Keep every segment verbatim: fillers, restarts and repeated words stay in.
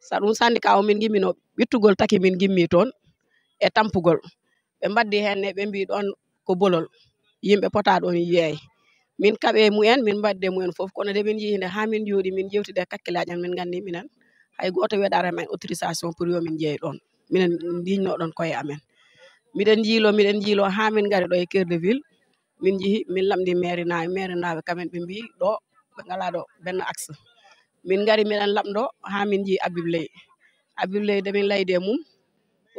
So ɗum sanndikaa o min ngimmino ɓittugol taki min ngimmi toon e tampugol. Ɓe mbaddi heen ne ɓe mbii ɗoon ko bolol, yimɓe potaa ɗoon yeey. Min kaɓe mumen, min mbadde mumen fof, kono nde min njii nde haa min njooɗi, min njewtide e kakkilaaji amen, min nganndi minen hay gooto weɗaare men autorisation pour yo min njeey ɗoon. Minen ndiiñno ɗoon koye amen. Miɗen njiilo, miɗen njiilo haa min ngari ɗo e Cœur de Ville. Min njehi, min lamndi mairie naa-, mairie naaɓe, kamen ɓe mbii ɗo ɓe ngalaa ɗo benn axe. Min ngari, miɗen lamndo haa min njii Habib Ley. Habib Ley, nde min laydi e mum,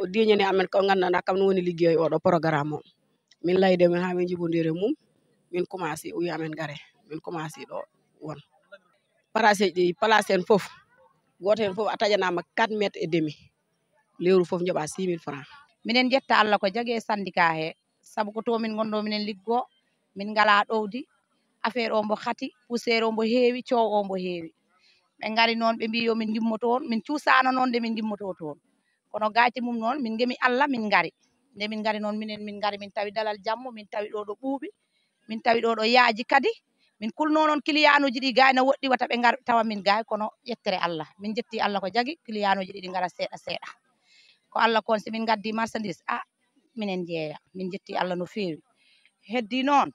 o diiñani amen ko nganndanɗaa kam no woni liggey oɗo programme o. Min laydi e mum haa min njibondiri e mum, min commencé, o wi amen ngare, min commencé ɗo won. Place ɗi, place en fof, gooto heen fof a taƴanaama quatre mètres et demi. Lewru fof njoɓaa six mille francs. Minen njetta Allah ko jagi e syndicat he, sabu ko to min ngonɗo minen liggo, min ngalaa ɗowdi, affaire o mbo xati, poussière o mbo heewi, coow o mbo heewi. Ɓe ngari noon, ɓe mbii yo min ngimmo toon, min cuusaano noon nde min ngimmoto toon. Kono gayti mum noon, min ngemi Allah, min ngari. Nde min ngari noon, minen min ngari, min tawi dalal jammo, min tawi ɗo ɗo ɓuuɓi, min tawi ɗo ɗo yaaji kadi. Min kulno noon kiliyanuuji ɗi gaay no woɗɗi wata ɓe ngar tawa min gaay, kono ƴettere Allah. Min njetti Allah ko jagi, kiliyanuuji ɗi ɗi ngara seeɗa seeɗa. Ko Allah kon, si min ngaddi marchandise, a, minen njeeya. Min njetti Allah no feewi. Heddi noon,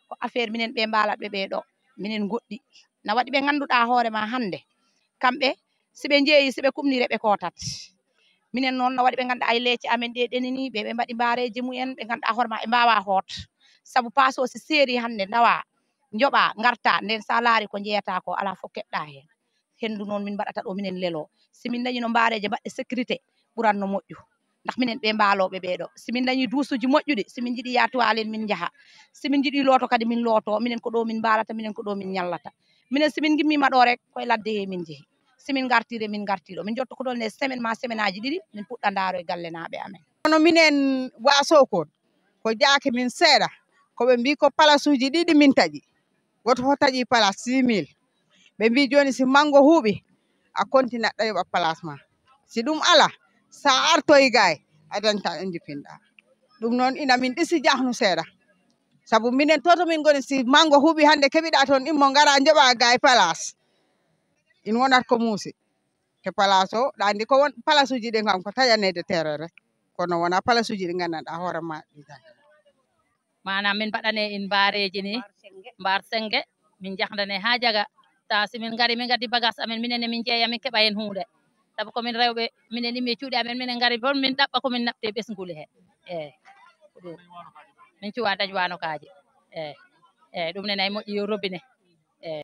ko affaire minen ɓe mbaalat ɓe ɓee ɗo. Minen ngoɗɗi. Na waɗi ɓe ngannduɗaa hoore ma hannde. Kamɓe, si ɓe njeeyi, si ɓe kumnire, ɓe kootat. Minen noon, no waɗi ɓe ngannduɗaa e leece amen ɗe ɗenini, ɓe, ɓe mbaɗi mbaareeji mumen, ɓe ngannduɗaa hoore ma, ɓe mbaawaa hoot. Sabu paasoo si seeri hannde, ndawaa, njoɓaa, ngartaa, nden so a laari ko njeyataa ko, alaa fof keɓɗaa heen. Henndu noon min mbaɗata ɗo, minen leloo. Si min ndañino mbaareeje mbaɗɗe sécurité, ɓuratno moƴƴu. Ndax minen ɓe mbaalooɓe ɓee ɗo. Si min ndañi duusuuji moƴƴuɗi, si min njiɗi yaha tuwaalen, min njaha. Si min njiɗi looto kadi, min lootoo. Minen ko ɗo min mbaalata, minen ko ɗo min ñallata. Minen si min ngimmiima ɗo rek, koye ladde he min njehi. Si min ngartire, min ngartiro. Min njotto ko ɗon e semaine ma semaine aji ɗiɗi, min puɗɗa ndaaro e galle naaɓe amen. Kono minen Waasoo kon, ko jaaki min seeɗa, ko ɓe mbii ko palasuuji ɗiɗi min taƴi. Gooto fof taƴi place six mille. Ɓe mbii jooni si manngo huuɓi, a kontinat ɗa yoɓa place ma. Si ɗum alaa, so a artoyi gaay, a dañta ɗo njipinɗa. Ɗum noon ina min ɗisi jahnu seeɗa. Sabu minen to, to min ngoni, si manngo huuɓi hannde keɓiɗa toon immo ngara njoɓa gaay place. In wonat ko muusi. Te place o, ɗa anndi ko won place uji ɗi kam ko taƴaneede terrain rek. Kono wona place uji ɗi nganndanɗa hoore ma ɗi tan. Maanaam min mbaɗane in mbaareeji ni, mbaar sennge, min njahdane haa jaga. Tawa si min ngari, min ngaddi bagage amen, minen ne min njeeya, min keɓa heen huunde. Sabu ko min rewɓe, minen immi e cuuɗi amen, minen ngari toon, min ɗaɓɓa ko min naɓte ɓesnguli he. Eey. Ko ɗum. Min cuwa dañ waanokaaji. Eey. Eey, ɗum ne nay moƴƴi yo robinet. Eey.